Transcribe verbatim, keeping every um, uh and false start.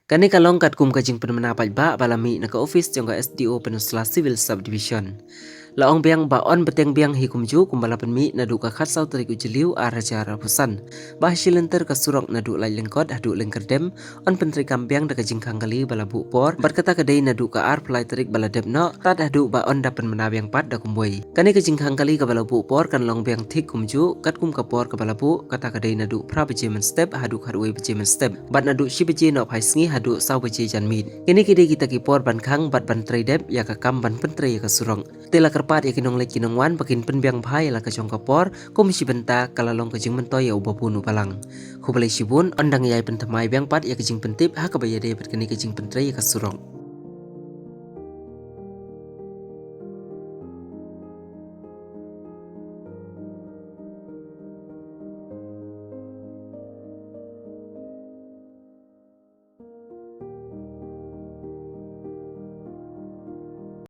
Kane ka long katkum ka jingpynmynna paidbah ba la mih na ka office jong ka S D O Peninsula Civil Subdivision. La ong biang ba yn bteng biang hi kumjuh kumba la pynmih naduh ka khatsaw tarik u Jylliew ar hajar arphew san, ba ha shi lynter ka surok naduh Laitlyngkot haduh Lyngkyrdem yn pyntreikam biang da ka jingkhang kali ba la buh por, bad kata ka dei naduh ka arphew lai tarik ba la dep noh tad haduh ba yn da pynmynna biang pat da kumwei. Kane ka jingkhang kali kaba la buh por kan long biang thik kumjuh katkum ka por kaba la buh, kata ka dei naduh phra baje mynstep haduh khatwei baje mynstep, bad naduh shi baje nohphai sngi haduh saw baje janmiet. Kine ki dei kita ki por ban khang bad ban trei dep ïa ka kam ban pyntrei ïa ka surok. Te la kyrpad ïa ki nongleit ki nongwan ba kin pynbiang bha ïa la ka jong ka por, kum shi bynta ka la long ka jingmyntoi ïa uba bun uba lang. Khublei shibun, yn dang ïai pynthymmai biang pat ïa ka jingpyntip ha kaba ïadei bad kane ka jingpyntrei ïa ka surok.